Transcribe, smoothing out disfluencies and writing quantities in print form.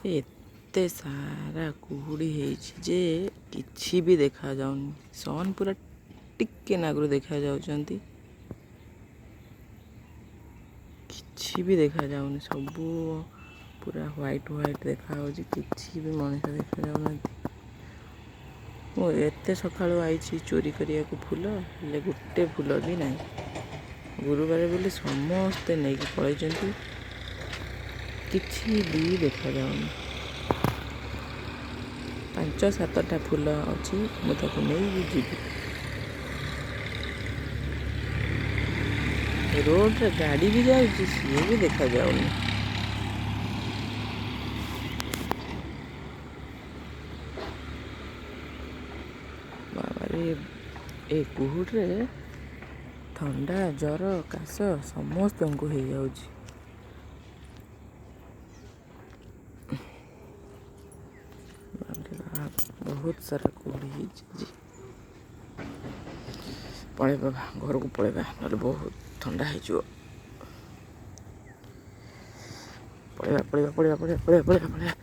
ଏତେ ସାରା କୁହୁଡ଼ି ହେଇଛି ଯେ କିଛି ବି ଦେଖାଯାଉନି। ସନ୍ ପୁରା ଟିକେ ନାଗୁରୁ ଦେଖାଯାଉଛନ୍ତି, କିଛି ବି ଦେଖାଯାଉନି। ସବୁ ପୁରା ହ୍ୱାଇଟ୍ ହ୍ୱାଇଟ୍ ଦେଖାଯାଉଛି, କିଛି ବି ମଣିଷ ଦେଖାଯାଉନାହାନ୍ତି। ମୁଁ ଏତେ ସକାଳୁ ଆଇଛି ଚୋରି କରିବାକୁ ଫୁଲ, ହେଲେ ଗୋଟେ ଫୁଲ ବି ନାହିଁ। ଗୁରୁବାର ବୋଲି ସମସ୍ତେ ନେଇକି ପଳେଇଛନ୍ତି, କିଛି ବି ଦେଖାଯାଉନି। 5-7ଟା ଫୁଲ ଅଛି, ମୁଁ ତାକୁ ନେଇକି ଯିବି। ରୋଡ଼ରେ ଗାଡ଼ି ବି ଯାଉଛି, ସିଏ ବି ଦେଖାଯାଉନି। ବାବାରେ, ଏ କୁହୁଡ଼ିରେ ଥଣ୍ଡା, ଜ୍ୱର, କାଶ ସମସ୍ତଙ୍କୁ ହେଇଯାଉଛି। ବାପରେ ବାପ, ବହୁତ ସାରା କୁହୁଡ଼ି ହେଇଛି ଆଜି। ପଳେଇବା ଘରକୁ ପଳେଇବା, ନହେଲେ ବହୁତ ଥଣ୍ଡା ହେଇଯିବ। ପଳେଇବା ପଳେଇବା ପଳେଇବା ପଳେଇବା ପଳେଇବା ପଳେଇବା ପଳେଇବା।